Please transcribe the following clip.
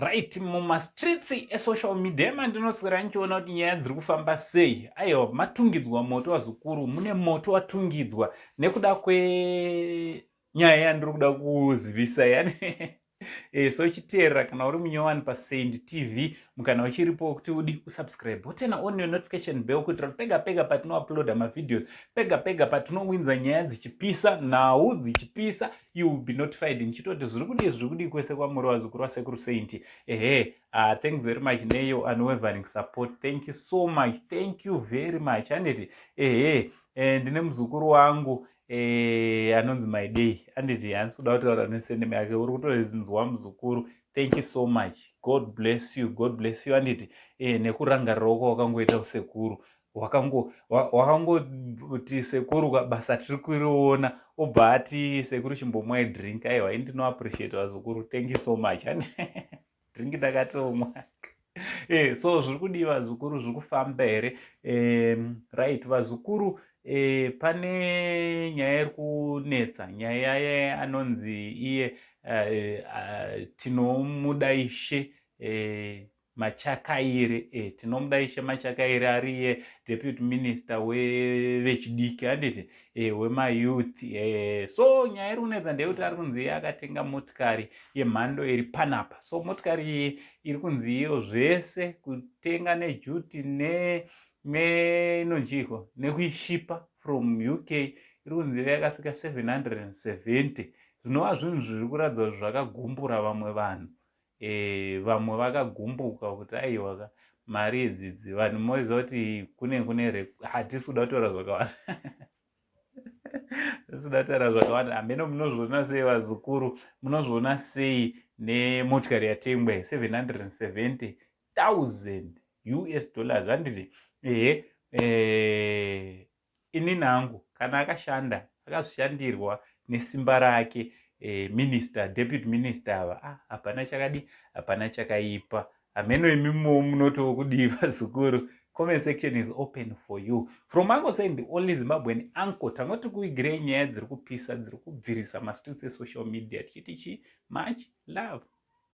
Right, mumastreets esocial media mandinoswera ndichiona kuti nyaya dziri kufamba sei. Aiwa, matungidzwa moto vazukuru, mune moto watungidzwa nekuda kwenyaya yandiri kuda kuzivisa yani. So chiteerera kana uri munyowani paSaint TV, mukana uchiripo kuti udi usubscribe, woturn on your notification bell kuitira kuti pega pega patinouploada mavideos, pega pega patinowinza nyaya dzichipisa, nhau dzichipisa, you will be notified. Ndichitoti zviri kudii, zviri kudii kwese kwamuri vazukuru vasekuru Saint? Ehe, thanks very much neyo unwavering support. Thank you so much, thank you very much. Handiti ehe, ndine muzukuru wangu anonzi Maidei, handiti? Handisi kuda kutaura nesurname yake, uri kutozinzwa muzukuru. Thank you so much, God bless you, God bless you. Handiti nekurangarirawo kwawakangoita usekuru, wakangoti sekuru basa tiri kuriona, obva ati sekuru chimbomwai drink. Aiwa, indinoappreciate vazukuru, thank you so much. Drink ndakatomwa. So zviri kudii vazukuru, zviri kufamba here? Right vazukuru, pane nyaya iri kunetsa, nyaya yeanonzi iye Tinomuda Ishe Machakaire. Tinomuda Ishe Machakaire ari iye deputy minister wevechidiki, handiti, wemayouth. So nyaya iri kunetsa ndeyekuti ari kunzi iye akatenga motikari yemhando iri panapa. So motikari iyi iri kunzi iyo zvese kutenga neduty neinonjiko nekuishipa from UK iri kunzi iyo yakasvika 770, zvinova zvinhu zviri kuratidza kuti zvakagumbura vamwe vanhu. Vamwe vakagumbuka kuti aiwa, mari idzidzi vanhu moziva kuti kune hatisi kuda kutaura zvakawanda, tisida kutaura zvakawanda. Hameno munozviona sei vazukuru, munozviona sei nemotikari yatengwa 770 000 US dollars, handiti? Ehe, inini hangu kana akashanda, akazvishandirwa nesimba rake, minister, deputy minister ava, ah, hapana chakadi, hapana chakaipa. Hameno imimo munotiwo kudii vazukuru? Comment section is open for you. From Uncle Saint, the only Zimbabwean uncle, tangoti kuigirei nyaya dziri kupisa, dziri kubvirisa mastreets esocial media, tichiti chi much love.